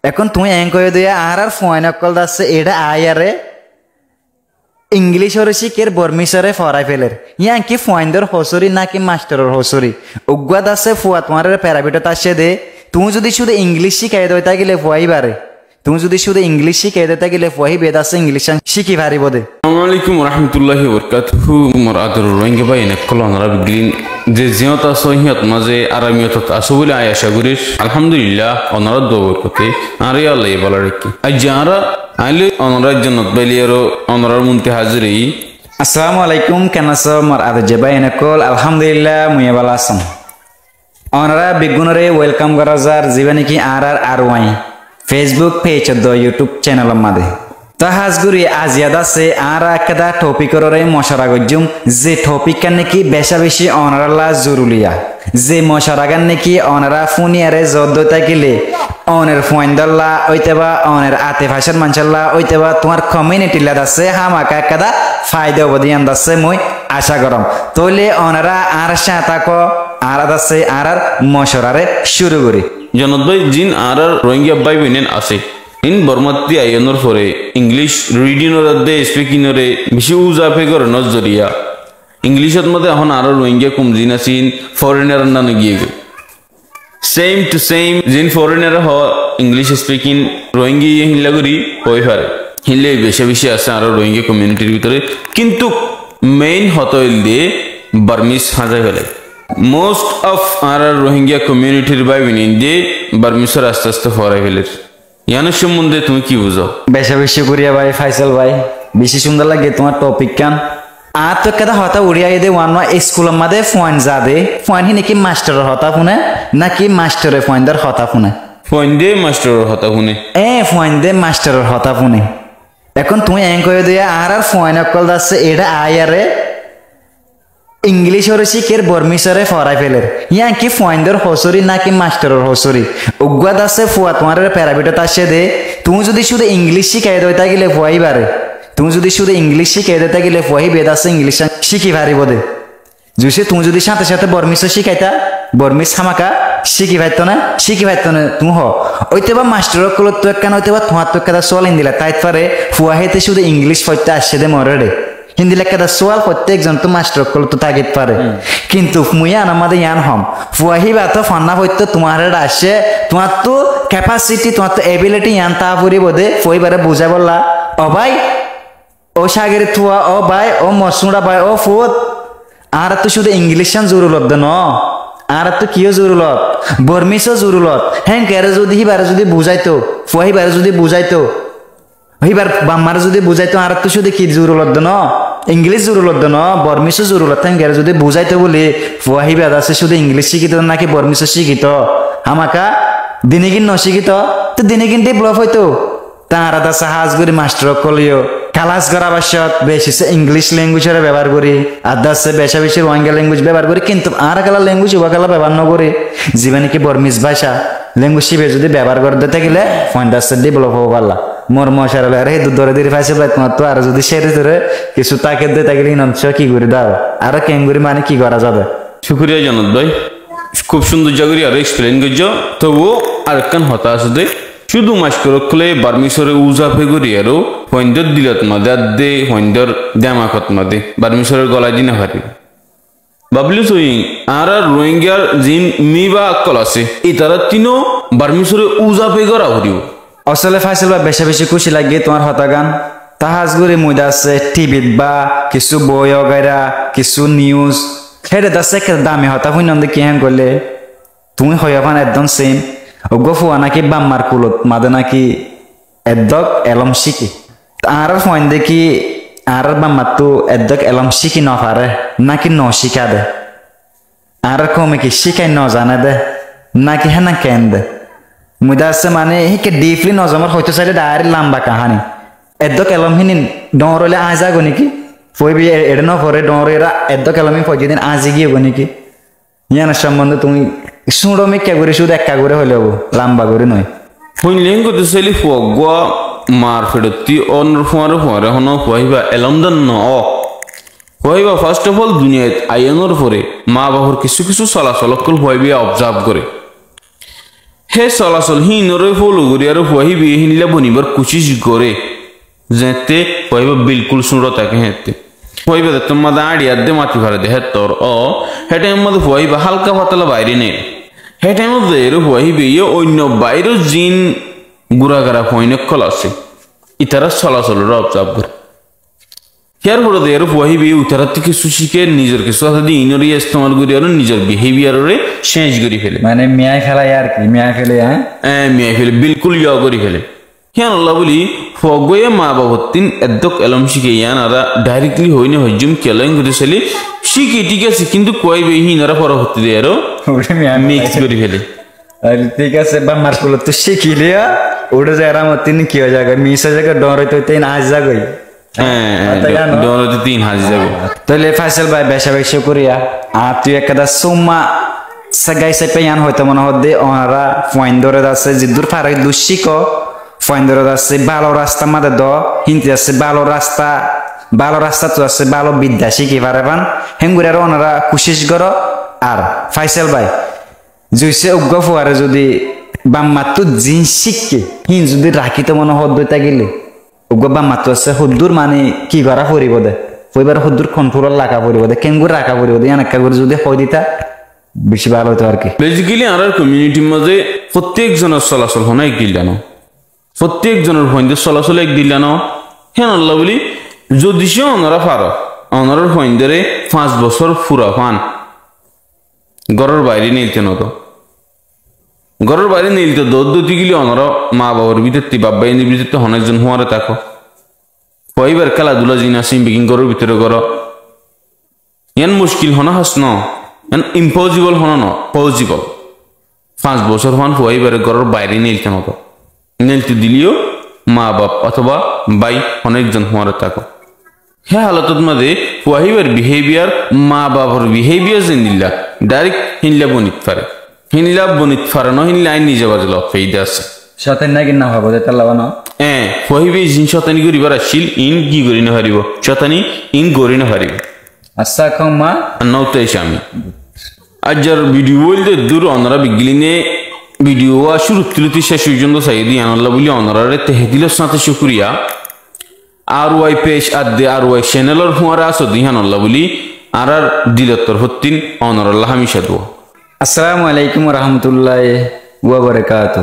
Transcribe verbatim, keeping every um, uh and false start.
Ekkón tuñí eén hoiyó de, añárár fuain ókkol de asé, eçé aiyaré Inglícoré cíker, Bormísoré forai féler. Yían ki fuaindór hosúri náki mastoror hosúri? Uggúa de asé fua tuáñráre peraivétot aiccé de, tuñí zudi cúde Inglíc cíkaiyó de ói tákile fua híbaré, tuñí zudi cúde Inglíc cíkaiyó de ói tákile fua híba de asé Inglíccán cíki faribóu de. Assalamu alaikum warahmatulláhi wabarakátuhu. Mor adoror Rohingya báiyain ókkol, onorá beggún ze ziyót asó, híyot mazé aramiyot asó bóli aññí acá gorír. Alhamdulillah, onorár dua borkote añáre Allaye bála raikké. Aijja añára ailé onorár Jonnot bái loi aró onorár muntu házir óiyi. Assalamu alaikum, ken asó mor adoror báiyain ókkol? Alhamdulillah, muiyó bála asóm. Onorá beggúnoré welcome gorá zar, zibá néki añárár ar uáin Facebook page oddó YouTube channel or mazé. Tó hás gorí aziya de asé añára ekkán topic oré mocora goijjúm, ze topic gán néki becá becí onorálla zoruliya. Ze mocora gán néki onorá fúniyaré zodde tákile onor fuaindólla óiteba, onor ate facór maincólla óiteba, tuáñr community lla de asé hámaka ekkán faida óibo de yían de asé mui acá goróm. Tóile onorá añárar cáñte táko, añára de asé añárár mocoraré cúru gorí. Jonnot bái, zin añárár Rohingya bái boináin asé, in Bormát di aiyónor fore Inglíc reading oré de speaking oré bicí uza fe gorónor zoriya Inglícot mazé ehón añárár Rohingya koum zin asé in foreigner nán giyé goi. Same to same, zin foreigner e hoó, English speaking Rohingya ye hílla gorí hoi fare. Hílla becá becí asé añárar Rohingya community r bútore. Kintu main hotá óilde Burmese háñzai félai. Most of añárar Rohingya community r bái boináinde Burmese ore aste aste forai féler. Yíanor sombonde tuñí ki buzó? Becá becí cúkuriya bái, Faisal bái. Bicí cúndor lage tuáñr topic gán. Añáttu ekkán hotá uçí aiyé de, uán uán iskulor mazé fuain zade, fuain híin ki mastoror hotá fúne, náki mastore fuaindór hotá fúne? Fuainde mastoror hotá fúne. E, fuainde mastoror hotá fúne. Ehón tuñí eén hoiyó de, añárár fuain ókkol de asé, eçé aiyaré Inglíc ore cíker, Bormís ore forai féler. Yían ki fuaindór hosúri náki mastoror hosúri? Uggúa de asé fua tuáñráre peraivétot aiccé de, tuñí zudi cúde Inglíc cíkaiyó de ói tákile fua híbaré, tuñí zudi cúde Inglíc cíkaiyó de ói tákile fua híba de asé Inglíccán cíki faribóu de. Zucé tuñí zudi cáñte cáñte Bormís ó cíkaitá, Bormís hámaka cíki faittó né, cíki faittó né, tuñí hoó. Óiteba mastor ókkolóttu ekkán, óiteba tuáñttu ekkán sual endilla táit fare, fua héte cúde Inglíc foittó aiccé de moré re. Héndilla ekkán sual foitte ekzon tó mastor ókkolóttu tákit fare. Hmm. Kintu mui yíanor mazé yían hoóm. Fua híba tó fonná foittó tuáñr héçe aiccé, tuáñttu capacity, tuáñttu ability yían táa foribóu de, fua híbaré buzáibolla. Ó bái, ó cágir fua, ó bái, ó mor súñça bái, ó fuot, añáráttu cúde Inglíccán zorulot de noó. Añáráttu kiyó zorulot? Bormís ó zorulot. Hénkeré zudi híbaré zudi buzáito, fua híbaré zudi buzáito, híbar bafmaré zudi buzáito, añáráttu cúde ki zorulot de noó, Inglíc zorulot de noó, Bormís ó zorulot, hénkeré zudi buzáito buli, fua híba de asé cúde Inglíc cíkito náki Bormís ó cíkito, hámaka dinigín nocíkito, tó dinigín develop óito. Tó añára de asé hás gorí mastor ókkolé yó kelás gorábar cómot beci Inglíc language ore bebohár gorí, ar de asé becá becí Rohingya language bebohár gorí, kintu añára kiyólla language ibá kiyólla bebohár nogorí, zibá náki Bormís báca, language ibá zudi bebohár goré de tákile fuain de asé develop óibolla. Mor mocara loi aró héddur dóri dóri faisé bái, tuáñttu aró zudi céri tóri kissú táke de tákile híin ot ki gorí daro, aró keéngorí mani ki gorá za de. Cúkuriya Jonnot bái, kúb cúndor gorí aró explain goijjó. Tobuó arekkán hotá asé de, cúdu mastor ókkolé Bormís ore uza fe gorí aró fuaindór dilot mazé adde, fuaindór demakot mazé Bormís ore golai di nofaré. Báfli sóiyin, añárar Rohingyar zin mí bá ókkol asé, ítaráttu yó Bormís ore uza fe gorá foribóu. Asóle Faisal bái, becá becí kúci lage tuáñr hotá gán. Tó hás gorí mui de asé T V t bá kissú boi ogaira, kissú news, héçe de asé ekkán dami hotá fúinnon de, kiyán goillé tuñí hoiyó fán ekdom same. Uggúa fua náki bafmar kulot mazé náki eddúk elóm cíke. Añárár fuainde ki añárár bafmarttu eddúk elóm cíki nofaré náki nocíka de? Añárár koume ki cíkai nozané de náki hénna keén de? Mui de asé mani híkka deeply nozamor, hoitó sailé daári lamba kaháni. Eddúk elóm híin dhoóñr óile añzí zagói néki? Fua ibá eçé noforé dhoóñr óile eddúk elóm híin foijjé din añzí giyói néki? Yíanor sombonde tuñí súñço mikká gorí cúde ekká gorí hoilé óibo, lamba gorí noó. Hoilé héngottú sailé fua uggúa mar feçottú ónor fuañre fuañre honó fua híba elóm de noó. Fua híba first of all duniyait aiyónor fore ma bafor kissú kissú solasol ókkol fua híbaye observe goré. Hé solasol híinoré folo gorí aró fua híbaye híinlla bonibar kucíc goré. Zeéñtte fua híba bilkúl súñço táke héeñtte. Fua híba zettót mazé áñçi adde mati fare de héttor ó, hé thaimot mazé fua híba hálka fatala bairé neir. Hé thaimot zaiyaró fua híbaye oinno bairó ziín guragara fuain ókkol asé, itarár solasoloré obzarv goré. Híyar fore zaiyaró fua híbaye itaráttu kessú cíke, nizor kessú asé de iínoré estemal gorí aró nizor bihebiyaroré céñc gorí féle. Mane miyai félaiye ar ki, miyai féle, há? Eé, miyai féle, bilkúl yó gorí féle. Híyanolla bóli fuaggúaye maa bafottún eddúk elóm cíke, yían añára dhairekli hoói nofaijjúm, kiyólla hoilé cíke thík asé, kintu fua híbaye híinoré forofottí zaiyaró miks gorí féle. Ar thík asé, bafmar kúlottú cíkile yó, uçé zaiyaró amottún ki ói zagói, mis ói zagói, dhoóñr óite óite híin hañsi zagói. Eé, eé, dhoóñr óite híin hañsi zagói. Tóile Faisal bái, becabek cúkuriya. Ar tui ekkán súmma gáisaippa yían hoitó mone hoódde, onorá fuaindóre zassé ziddúr faro eddúr cíko, fuaindóre zassé bála rasta mazé dóo, híinte zassé bála rasta, bála rastáttu zassé bála bidda cíki fare fán, héngorí aró onorá kucíc goró. Ar Faisal bái, zuise uggúa fuare zudi bafmattú ziín cíkke, híin zudi rakíto mone hoódde tákile, uggúa bafmattú zassé hoddúr mani ki gorá foribóu de, fua híbaré hoddúr kontúrot raká foribóu de, keéngorí raká foribóu de, yían ekká gorí zudi hoói dita, bicí bála óito ar ki. Besikali añárar komiunitir mazé fottíek zonor solasol hono ek dilla no. Fottíek zonor fuaindór solasol ek dilla no. Híyanolla bóli zudi cé onorá faro, onorár fuaindóre fañs bosór fura fán góror bairé neilto no dóo. Góror bairé neilto dóo dóti gile onorá maa bafor bútottu, baf báiyainor bútottu hono ekzon fúañre táko. Fua híbar kéladula ziín asé, híin beggín góror bútore goró. Yían muckil hono ham no, yían imposibol hono no, posibol. Fañs bosór fán fua híbaré góror bairé neilto no dóo. Neilto dilé yó maa baf otóba bái hono ekzon fúañre táko. Hé halotot mazé fua híbar bihebiyar, maa bafor bihebiyar zendilla, dhairek híinlla bonit fare. Híinlla bonit fare no, híinlla aññí nize baze lofeida asé. Cótain naki no fabo de talla bana? Eé, fua híbaye ziín cótaini goríbar accíl, iín ki gorí no faribóu? Cótaini iín gorí no faribóu. Assá, kómma. Anna utte aiccí ami. Aijjar bidiyo óilde eddúr, onorá beggíline bidiyo wá cúruttu lóti céc foijjónto saiyó de yíanolla bóli onoráre tehe dilor sáñte cúkuriya. Ar wai pec adde ar wai cenelor fúañra asó de yíanolla bóli añárar dilor torfóttun onorálla hámica dua. Assalamu alaikum wa rahmatullahi wa barakatuhu.